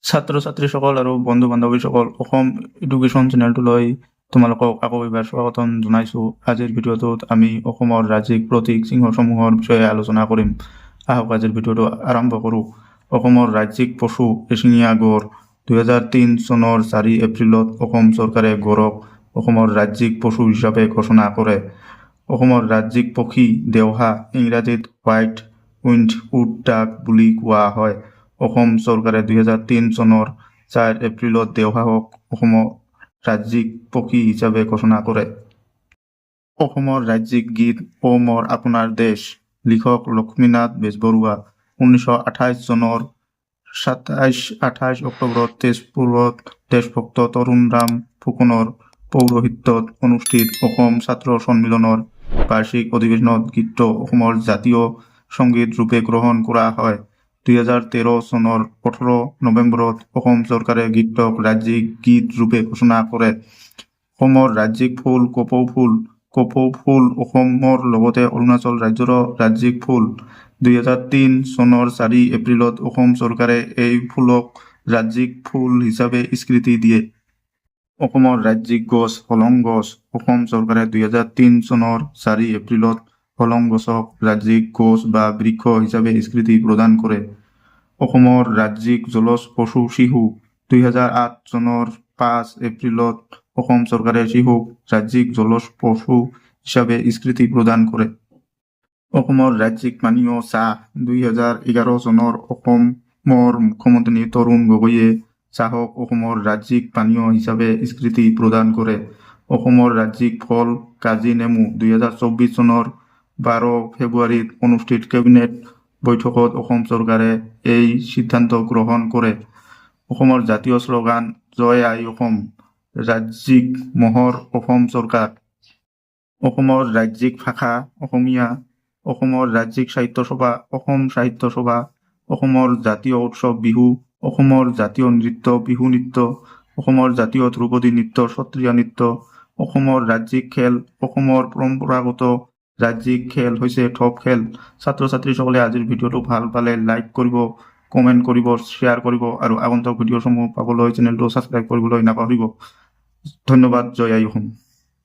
ছাত্ৰ ছাত্ৰীসকল আৰু বন্ধু বান্ধৱীসকল, অসম এডুকেশ্যন চেনেলটোলৈ তোমালোকক আকৌ এবাৰ স্বাগতম জনাইছোঁ। আজিৰ ভিডিঅ'টোত আমি অসমৰ ৰাজ্যিক প্ৰতীক চিহ্নসমূহৰ বিষয়ে আলোচনা কৰিম। আহক, আজিৰ ভিডিঅ'টো আৰম্ভ কৰোঁ। অসমৰ ৰাজ্যিক পশু এশিঙীয়া গঁড়। 2003 চনৰ 4 এপ্ৰিলত অসম চৰকাৰে গঁড়ক অসমৰ ৰাজ্যিক পশু হিচাপে ঘোষণা কৰে। অসমৰ ৰাজ্যিক পক্ষী দেওহাঁহ, ইংৰাজীত হোৱাইট উইংড উড ডাক বুলি কোৱা হয়। অসম চৰকাৰে 2003 চনৰ 4 এপ্ৰিলত দেওহাঁহক অসমৰ ৰাজ্যিক পক্ষী হিচাপে ঘোষণা কৰে। অসমৰ ৰাজ্যিক গীত অ' মোৰ আপোনাৰ দেশ, লিখক লক্ষ্মীনাথ বেজবৰুৱা। 1928 চনৰ 27-28 অক্টোবৰত তেজপুৰত দেশভক্ত তৰুণৰাম ফুকনৰ পৌৰোহিত্যত অনুষ্ঠিত অসম ছাত্ৰ সন্মিলনৰ বাৰ্ষিক অধিৱেশনত গীতটো অসমৰ জাতীয় সংগীত ৰূপে গ্ৰহণ কৰা হয়। 2013 চনৰ 18 নৱেম্বৰত অসম চৰকাৰে গীতটোক ৰাজ্যিক গীত ৰূপে ঘোষণা কৰে। অসমৰ ৰাজ্যিক ফুল কপৌ ফুল। কপৌ ফুল অসমৰ লগতে অৰুণাচল ৰাজ্যৰো ৰাজ্যিক ফুল। 2003 চনৰ 4 এপ্ৰিলত অসম চৰকাৰে এই ফুলক ৰাজ্যিক ফুল হিচাপে স্বীকৃতি দিয়ে। অসমৰ ৰাজ্যিক গছ হলং গছ। অসম চৰকাৰে 2003 চনৰ 4 এপ্ৰিলত হলং গছক ৰাজ্যিক গছ বা বৃক্ষ হিচাপে স্বীকৃতি প্ৰদান কৰে। অসমৰ ৰাজ্যিক জলজ পশু শিহু। 2008 চনৰ 5 এপ্ৰিলত অসম চৰকাৰে শিহুক ৰাজ্যিক জলজ পশু হিচাপে স্বীকৃতি প্ৰদান কৰে। অসমৰ ৰাজ্যিক পানীয় চাহ। 2011 চনৰ অসমৰ মুখ্যমন্ত্ৰী তৰুণ গগৈয়ে চাহক অসমৰ ৰাজ্যিক পানীয় হিচাপে স্বীকৃতি প্ৰদান কৰে। অসমৰ ৰাজ্যিক ফল কাজি নেমু। 2024 চনৰ 12 ফেব্ৰুৱাৰীত অনুষ্ঠিত কেবিনেট বৈঠকত অসম চৰকাৰে এই সিদ্ধান্ত গ্ৰহণ কৰে। অসমৰ জাতীয় শ্লোগান জয় আই অসম। ৰাজ্যিক মোহৰ অসম চৰকাৰ। অসমৰ ৰাজ্যিক ভাষা অসমীয়া। অসমৰ ৰাজ্যিক সাহিত্য সভা অসম সাহিত্য সভা। অসমৰ জাতীয় উৎসৱ বিহু। অসমৰ জাতীয় নৃত্য বিহু নৃত্য। অসমৰ জাতীয় ধ্ৰুপদী নৃত্য সত্ৰীয়া নৃত্য। অসমৰ ৰাজ্যিক খেল। অসমৰ পৰম্পৰাগত ৰাজ্যিক খেল হৈছে ঢোপ খেল। ছাত্ৰ ছাত্ৰীসকলে আজিৰ ভিডিঅ'টো ভাল পালে লাইক কৰিব, কমেণ্ট কৰিব, শ্বেয়াৰ কৰিব আৰু আগন্তুক ভিডিঅ'সমূহ পাবলৈ চেনেলটো ছাবস্ক্ৰাইব কৰিবলৈ নাপাহৰিব। ধন্যবাদ। জয় আই অসম।